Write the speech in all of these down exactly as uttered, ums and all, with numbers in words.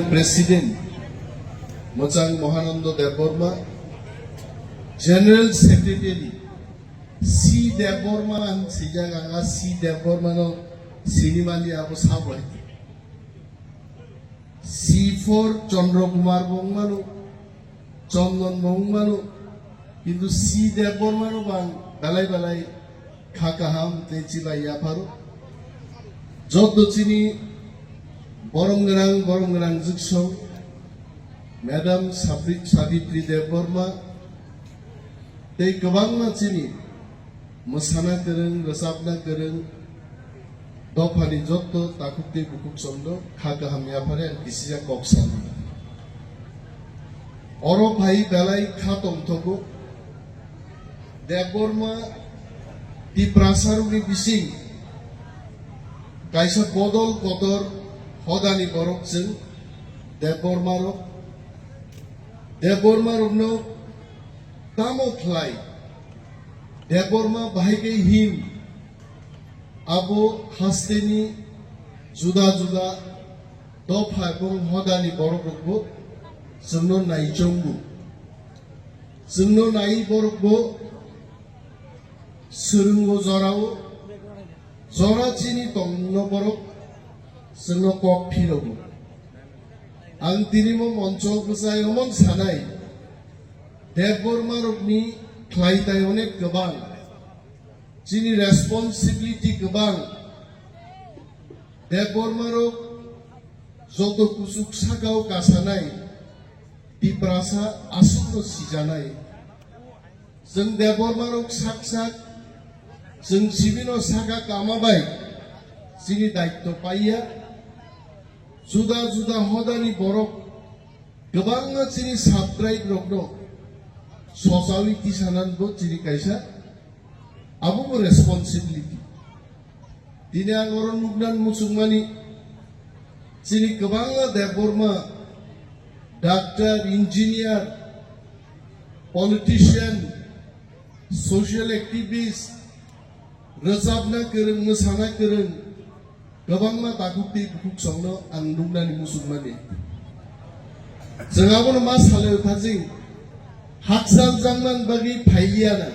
President Mwchang Mohanando Debbarma, General Secretary C Debbarma, ang sijak ang a C Debbarma no sinimani abo sabo hai. C four Chandra Kumar bo wngmano, Chandan bo wngmano, kintu C Debbarma no bang belai belai kha kaham tei chibai yapharo. Jotto chini borom gwnang, borom gwnang jwksong, Madam Sabri-, Sabitri Debbarma, tei kwbangma chini mwsana kwrwng, rwchapna kwrwng, dophani jotto takhuk tei bukhuk chwngno kha kaham yaphare ang kisija kok sano. Oro phai belai kha tongthogo. Debbarma Tiprasarokni bising kaisa bodol kotor hodani borok chwng Debbarmarok. Debbarmarokno tamo khlai? Debbarma bahai khe hin abo hasteni juda juda dopha ebong hodani borok rokbo chwngno naichomgo. Chwngno nai borokbo swrwngo jorao, jora chini tongmungno borok chwngno kok phirogo. Ang tini mo moncho bwsai omon sanai, Debbarmarokni khlaitai onek kwbang, chini responsibility kwbang. Debbarmarok joto kuchuk sakao kasanai, Tiprasa aswkno sijanai. Chwng Debbarmarok sak sak, chwng sibino saka kama bai chini daitto paiya. Juda juda hodani borok kwbangma chini sub-tribe rokno sochawi tisananbo chini kaisa abo bo responsibility. Tini ang oro nuknan muchungmani, chini kwbangma Debbarma, doctor, engineer, politician, social activist, rwchapna kwrwng, mwsana kwrwng, kwbangma takhuk tei bukhuk songno ang nuknani muchungmani. Chwng abono ma salai thajing, hakchal jangman bagwi phailiya na.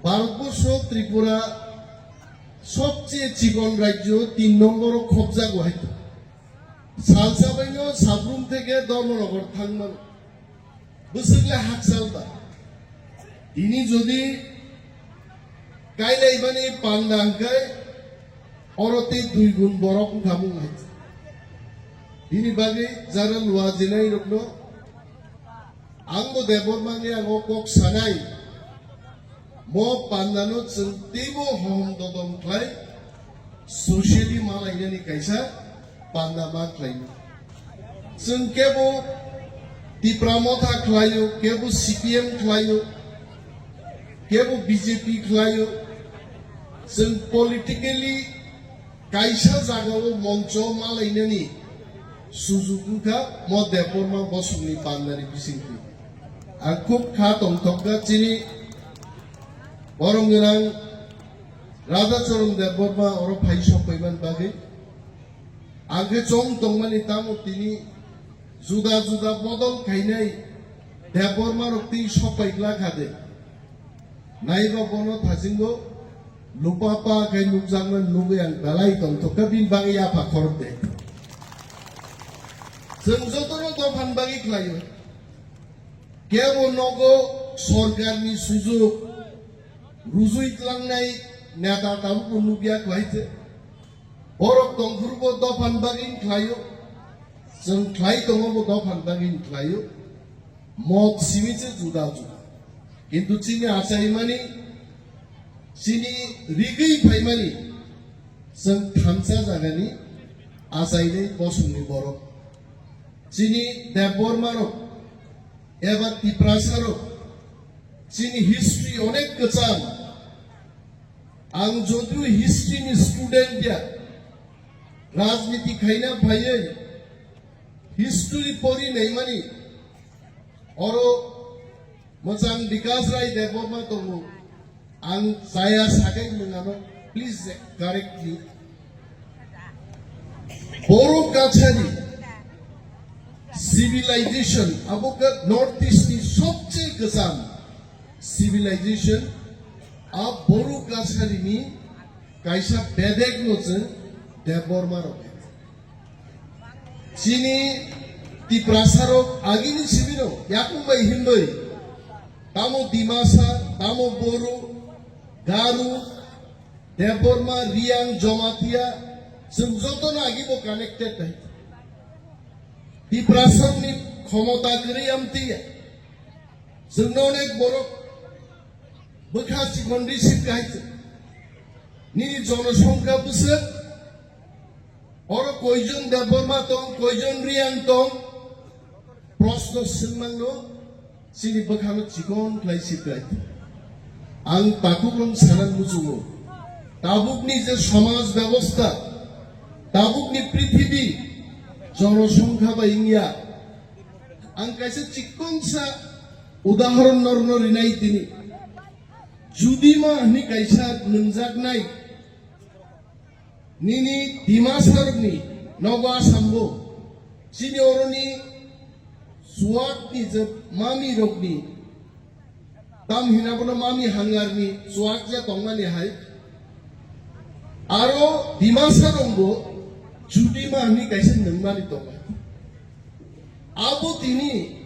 Bharatborsho Tripura sobcheye chikon rajyo tin nomboro khobjago hai. Salsa baino Sabrum theke Dharmanagar thangmano. Bwswk le hakchal ba. Tini jodi kailaimani panda hwnkhe oro tei dui gun borok wngkha mung hai. Bini bagwi jara lua jinai rokno Ang bo Debbarma ni ang o kok sanai, mo pandano chwng teibo hohom dodom khlai, socially malainani kaisa panda ma khlainai. Chwng kebo Tipra Motha khlaio, kebo C P M khlaio, kebo B J P khlaio, chwng politically kaisa jagao moncho malainani sujuk wngkha mo Debbarma bosongni pandani bisingtwi. Ang khub kha tongthokha chini borom gwnang Radhacharan Debbarma oro phai sokpaiman bagwi. Ang khe chong tongmani tamo tini juda juda bodol khainai Debbarma rok twi sokpai glak ha de. Naiba bono thajingo lupa pa khai nukjakna nugwi ang belai tongthokha bini bagwi yapha khorok de. Chwng jotono dophan bagwi khlaio. Kebo nogo sorkarni sujuk rujui tlangnai neta tabukbo nukya khlai se. Borok tongphuru bo dophan bagwi khlaio, chwng khlai tongo bo dophan bagwi khlaio, mot simi se juda juda. Kintu chini achaimani, chini rigwi phaimani, chwng thansa jagani achainai bosongni borok. Chini Debbarma rok eba Tiprasa rok, chini history onek kwcham. Ang jodio history ni student ya, rajniti khaina phaiwi history pori naimani, oro mwchang Bikas Rai Debbarma tongo. Ang chaya sakai mwnano, please correct me. Borok Kachari, Civilization, abo khe North East ni sobse kwcham civilization, a Boru Kasarini kaisa bedek no chwng Debbarma rok. Chini Tiprasa rok agini sibino yakung bai hinbai, tamo Dimasa, tamo Boru, Garu, Debbarma, Riang, Jomatia, chwng jotono agibo connected hai. Tiprasani khomota kwrwi amtwi ya. Chwngno onek borok bwkha chikon receive khai chwng. Nini jonosongkha bwswk, oro koijon Debbarma tong, koijon Riang tong, proshno swngmangno. Chini bwkhano chikon khlai siklai. Ang takhuk rong sanan muchungo. Tabukni je samaj bebosta, tabukni prithibi, jonosongkha bai wngya. Ang kaisa chikonsa udahoron norno rinai tini. Judima hwnwi kaisa nwngjaknai nini Dimasarokni nogo Asambo, chini oroni Swakni je mamirokni, tam hina bono mami hangarni Swak je tongmani hai, aro Dimasarokbo Judima hwnwi kaisa nwngmani tongo. Abo tini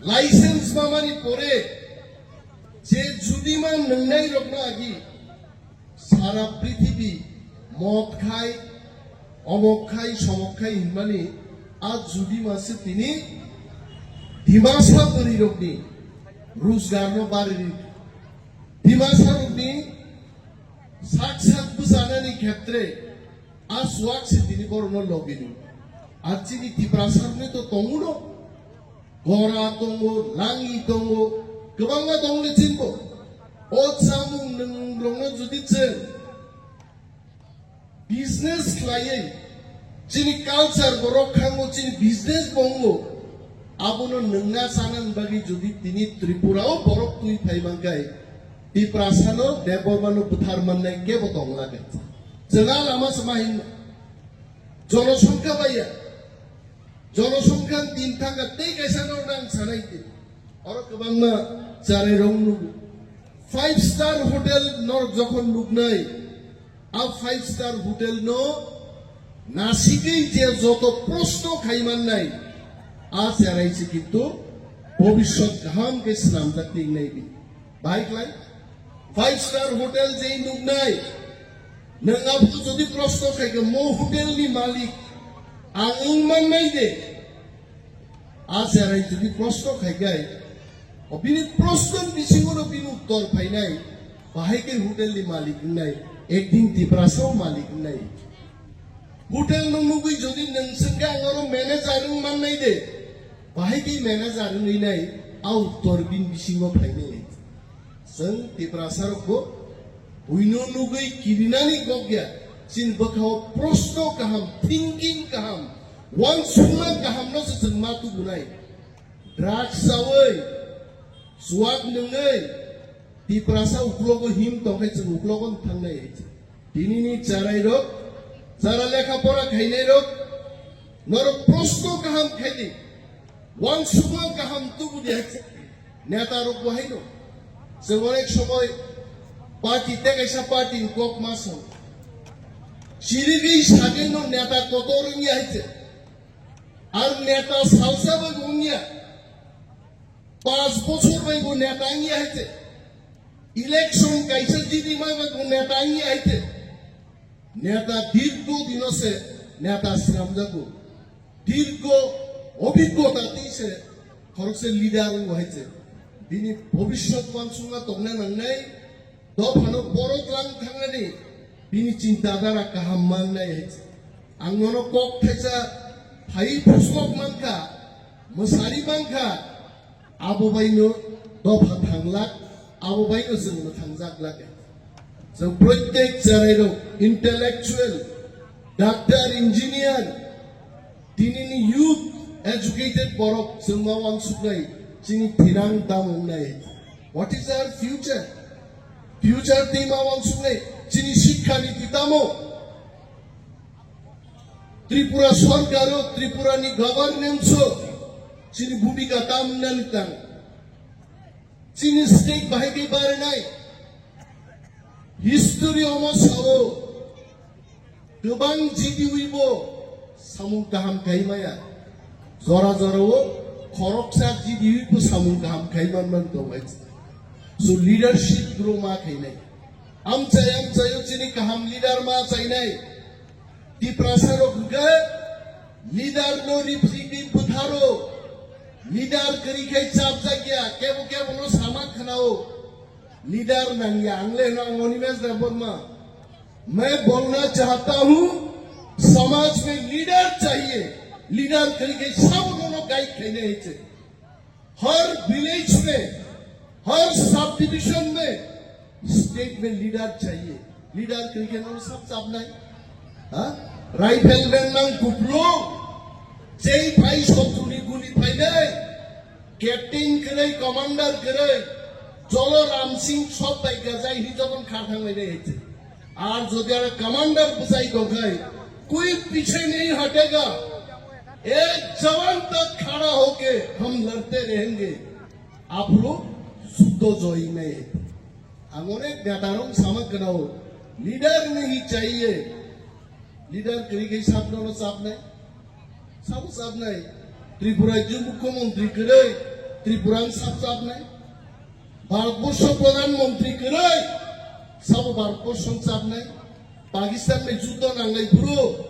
license mamani pore je Judima nwngnairokno agi sara prithibi mot khai, omok khai, somok khai hinmani a Judima se tini Dimasa bwrwirokni rojgarno bariri. Dimasarokni sak sak bwchanani khetre a Swak se tini borokno lobini. A chini Tiprasarokni to tongo no. Gora tongo, langi tongo, kwbangma tongo le chini bo. O chamung nwng rokno jodi chwng business khlaiwi, chini culture bo rok khango, chini business bo wngo, abono nwngna chana bagwi jodi tini Tripura o borok twi phai mankhai, Tiprasano Debbarmano bwthar mannai kebo tongla khe. Chwla lama sama hin jonosongkha baiya. Jonosongkha din thangkha tei kaisa norok nang sanai di. Oro kwbangma charai rok nugo. Five star hotel norok jokhon nuknai, a five star hotel no nasigwi je joto proshno khai mannai, a charai se kintu bhobishyot kaham khe swnamjak tingnai di. Bahai khlai, five star hotel je nuknai, nwng abo jodi proshno khai khe, mo hotel ni malik ang wng mannai de? A cherai jodi proshno khai khe, o bini proshno ni bisingo no bini uttor phainai, bahai khe hotel ni malik wngnai, ekdin Tiprasa o malik wngnai. Hotel no nugwi jodi nwng swng khe ang oro manager wng mannai de, bahai khe manager wngwi nai, a uttor bini bisingo phainai. Chwng Tiprasa rok bo buino nugwi kirinani kok ya, chini bwkhao proshno kaham, thinking kaham, uansukma kaham no se chwng ma tubunai. Drugs chawi, chuak nungwi, Tiprasa uklogo him tongkhe chwng uklogo thangnai. Tinini charai rok, chara lekha pora khainai rok, norok proshno kaham khaidi, uansukma kaham tubudi hai se. Neta rok bo haino. Chwng onek somoi party, tei kaisa party ni kok ma sao. Chirigwi sagwi no neta kotor wngya hai se. Ar neta salsa bai bo wngya. Panch bochor bai bo neta wngya hai se. Election kaisa jidi ma bai bo neta wngya hai se. Neta dirgo dino se neta swnamjago. Dirgo obiggota tei se khoroksa leader wngo hai se. Bini bhobishyot uansukma tongna nangnai, dophano borok lang thangnani bini chinta dhara kaham mangnai hai se. Ang nono kok thaisa phai phusok mankha, mwsari mankha, abo baino dopha thanglak, abo baino chwng mwthangjak lake. Chwng protek charairok, intellectual, doctor, engineer, tinini youth, educated borok chwng ma uansuknai, chini thinang dam wngnai. What is our future? Future tei ma uansuknai, chini sikha niti tamo? Tripura sorkar o, Tripura ni governance o Chini bhumika tam nani tang. Chini state bahai khe barinai. History omo sao. Kwbang G D U bo samung kaham khai maya. Jora jora o khoroksa G D U bo samung kaham khai man man tongo. So leadership grow ma khainai. Amchai amchai o chini kaham leader ma chainai. Tiprasa rok hwnkhe leader no riphi riphi bwtharo. Leader kwrwi khai chapjakya, kebo kebo no sama khwnao. Leader nangya, ang le hwno ang Animesh Debbarma. Main bolna chahta hu, samaj mein leader chahiye. Leader kwrwi khai sabo no guide khainai hai se. हर विलेज में, हर sub division में स्टेट में लीडर चाहिए। Leader cricket में सब चाप नहीं। हाँ? Rifle man नंग कुपलो, जय भाई शत्रु नी गुली भाई नहीं। कैप्टन करे, कमांडर करे, चलो राम सिंह सब भाई गजाई ही जबन खार थंग ले नहीं। Ar jodi aro commander bwsai tongkhai, कोई पीछे नहीं हटेगा, एक जवान तक खड़ा होके हम लड़ते रहेंगे, aphuru juddo joy nai. Ang onek neta rok sama kwnao, leader nahi chahiye, leader kwrwi khai sabno no chapnai. Sabo chapnai. Tripura je mukhyamantri kwrwi, Tripura ang sab chapnai. Bharatborsho pradhan mantri kwrwi, sabo Bharatborsho ang chapnai. Pakistan bai juddo nanglai phuru,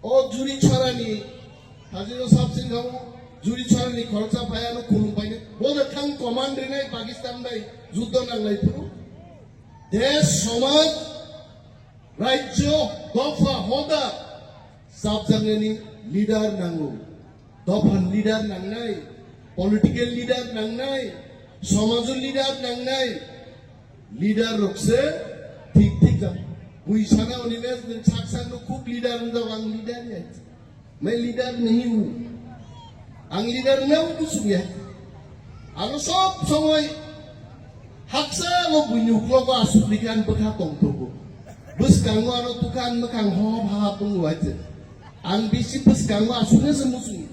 o Juri Chorani, hajino sab sing kamo, Juri Chorani khoroksa phai ano khulum painai. Bo da thang command rinai Pakistan bai juddo nanglai phuru. Desh, somaj, Rajyo, dopha, hoda, sabjaknani leader nango. Dophan leader nangnai, political leader nangnai, somajo leader nangnai. Leader rok se thik thik jam. Bui sana Animesh nwng sak sak no khub leader wngjago, ang leader ya. Main leader nahi hu. Ang leader na hu sung ya. Ano sob somoi haksa lo buini uklogo asuk dikan bwkha tong tongo. Bwskango ano tukan mwkhang ho ha tongo aje. Ang bisi bwskango asuk na se musung.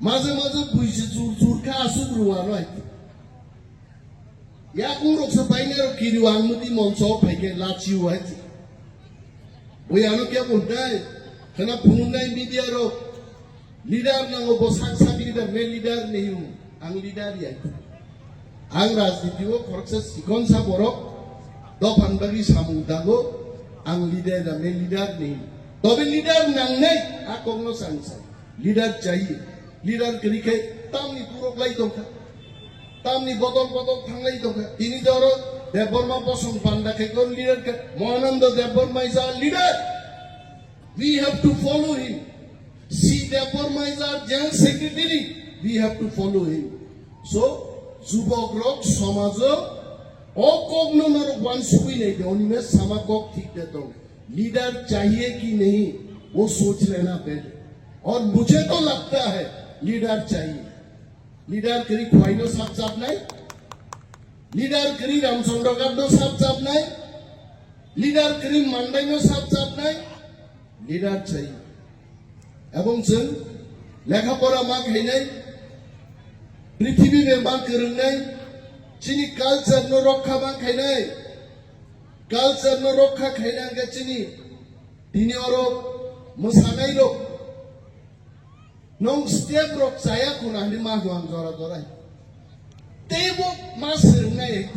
Maje maje buisi jur jur kha asuk ruwa no aje. Yakung rok se painai rok kiri wang muti monso phaikhe lachi wai. Bui ano kya bontai? Khana phunuknai media rok leader nango, bo sak sak leader, me leader nahi hu. Ang leader ya. Ang rajniti o khoroksa sikon sa borok dophan bagwi samung dago, ang leader ya, me leader nahi. Tobe leader nangnai, a kokno sang sang. Leader chahiye. Leader kwrwi khe tamni purok lai tongkha. Tamni bodol bodol thanglai tongkha. Tini joro Debbarma bosong panda khe kon leader khe. Mohananda Debbarma is a leader. We have to follow him. C Debbarma is our general secretary. We have to follow him. So, jubok rok somajo o kokno norok wansugwi nai de, Animesh sama kok thik de tong. Leader chahiye ki nahi, wo soch lena pehle. और मुझे तो लगता है leader चाहिए। Leader kwrwi Khwai no sap chap nai, leader kwrwi Ramchandra Ghat no sap chap nai, leader kwrwi Mandai no sap chap nai, leader chahiye. Ebong chwng lekha pora ma khainai, prithibi bai ma kwrwngnai, chini culture no rokha ma khainai, culture no rokha khaina hwnkhe chini tini oro mwsanai rok. Nwng step rok chaya khuna hinwi ma hwlang jora jora. Teibo ma swrwngnai.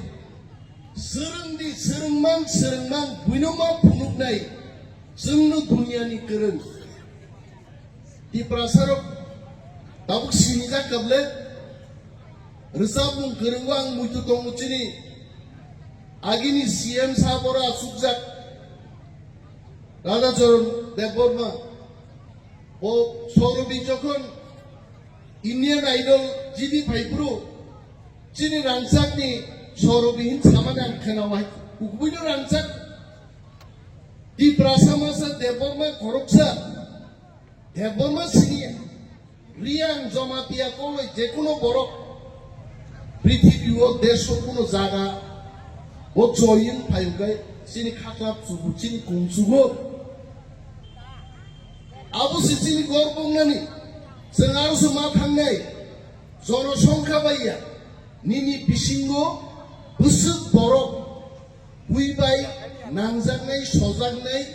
Swrwngdi, swrwngmang, swrwngmang, buino ma phunuknai. Chwngno duniani kwrwng. Tiprasa rok tabuk sinijak kable. Rwchapmung kwrwngo ang muitu tongo chini. Agini C M sabo oro achukjak. Radhacharan Debbarma. O Saurabi jokhon Indian Idol jidi phaiphuru, chini rangchakni Saurabi hin samani ang khwnawai. Ukubui no rangchak. Tiprasa masa Debbarma khoroksa. Debbarma siniya. Riyang Jamatia koloi jekuno borok. Prithibi o desho kuno jaga. O join phaiukai chini khaklap chubu, chini kung chubu. Abo se chini gor bongnani, chwng aro se ma thangnai, Jonosongkha bai ya, nini bisingo bwswk borok bui bai nangjaknai, sojaknai,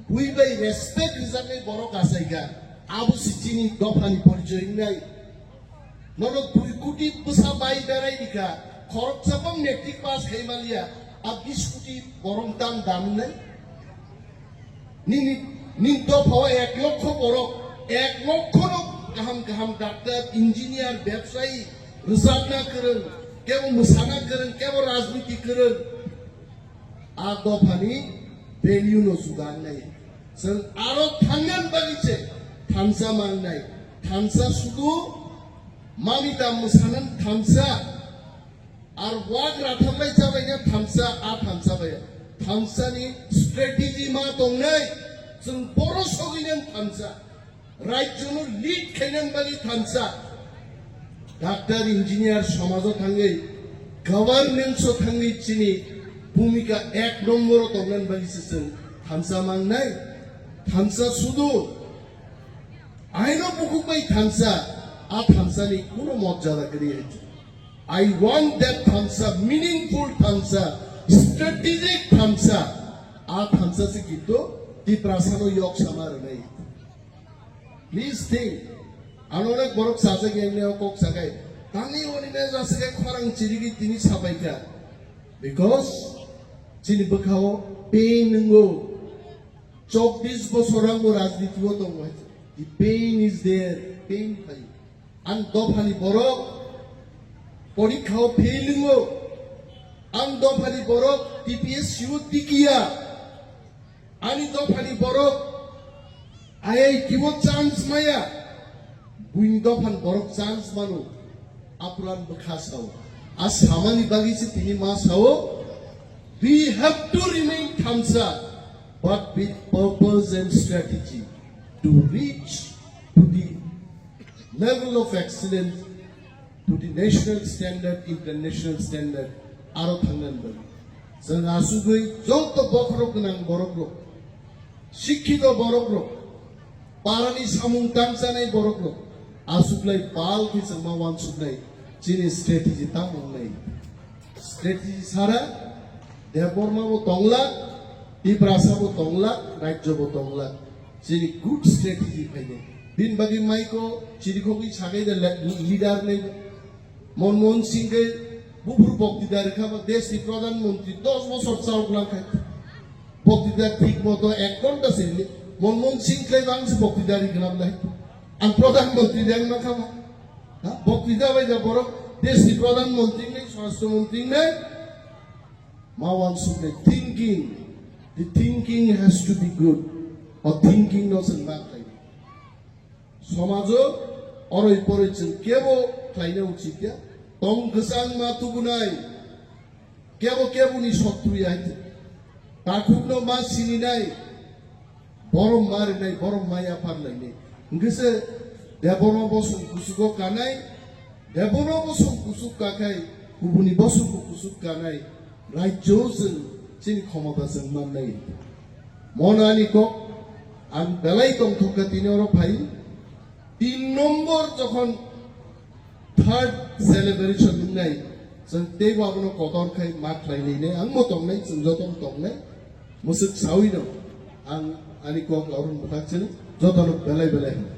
bui bai respect rwjaknai borok achaikha. Abo se chini dophani porichoi wngnai. Nono dui koti bwsa bai berai rikha, khoroksa bo matric pass khai manliya, a bis koti borok dam dam wngnai. Nini, nini dophao ek lokho borok, ek lokho no kaham kaham doctor, engineer, bebsayi, rwchapna kwrwng, kebo mwsana kwrwng, kebo rajniti kwrwng. A dophani value no jugangnai. Chwng aro thangnani bagwi se thansa mangnai. Thansa sudu mami da mwsanani thansa. Ar wak ratharlai chabaina thansa, a thansa bai. Thansani strategy ma tongnai. Chwng boro sogwinani thansa. Rajyono lead khainani bagwi thansa. Doctor, engineer somajo thangwi, government-o thangwi chini bhumika ek nomboro tongnani bagwi se chwng thansa mangnai. Thansa sudu aino bukhuk bai thansa, a thansani kuno mojjara kwrwi hai. I want that thansa, meaningful thansa, strategic thansa. A thansa se kintu Tiprasano yok sama rwnai. Please think. Ano onek borok sajak yang neo kok sakai. Tani oni ne jasakai khorang chirigi tini sabaika. Because chini bwkhao pain nungo. Chobbish bosor ang bo rajniti o tongo hai. The pain is there, pain khai. Ang dophani borok porikha o fail wngo. Ang dophani borok T P S C o tikiya. Ani dophani borok I I T o chance maya. Buini dophani borok chance mano. Apran bwkha sao. A samani bagwi se tini ma sao. We have to remain thansa, but with purpose and strategy to reach to the level of excellence, to the national standard, international standard, aro thangnani bagwi. Chwng asugwi joto bokhorok gwnang borokrok, sikhito borokrok, parani samung tangchanai borokrok, asuklai pal khe chwngma wansuknai chini strategy tamo wngnai. Strategy sara Debbarma bo tonglak, Tiprasa bo tonglak, Rajyo bo tonglak. Chini good strategy phainai. Bini bagwi maiko chirikhogwi sagai da le-, leader nai. Manmohan Singh khe buphuru boktida rwkha ba, desh ni pradhan mantri dos bosor chal gwnang khai. Boktida thik moto ek ghonta se Manmohan Singh khlai bang se boktida ri gwnang lai. Ang pradhan mantri dang ma khama. Ha? Boktida bai da borok desh ni pradhan mantri nai, swarashtra mantri nai. Ma wansuknai thinking, the thinking has to be good. O thinking no chwng ma khlai. Somajo oroi poroi chwng kebo khlaina uchit ya. Tong kwchang ma tubunai, kebo keboni sotru ya hai. Takhukno ma sininai, borom ma rinai, borom ma yaphar lainai. Hwnkhe se Debbarma bosong kusugo kanai, Debbarma bosong kusuk kakhai, kubuni bosongbo kusuk kanai, rajyo chwng chini khomota chwng mannai. Mono ani kok, ang belai tongthok kha tini oro phai. Tin nombor jokhon third celebration wngnai, chwng teibo abono kotor khai ma khlai lainai, ang bo tongnai, chwng jotono tongnai, mwswk saui no ang ani kok laurung bwthak chwng jotono belai belai hwn.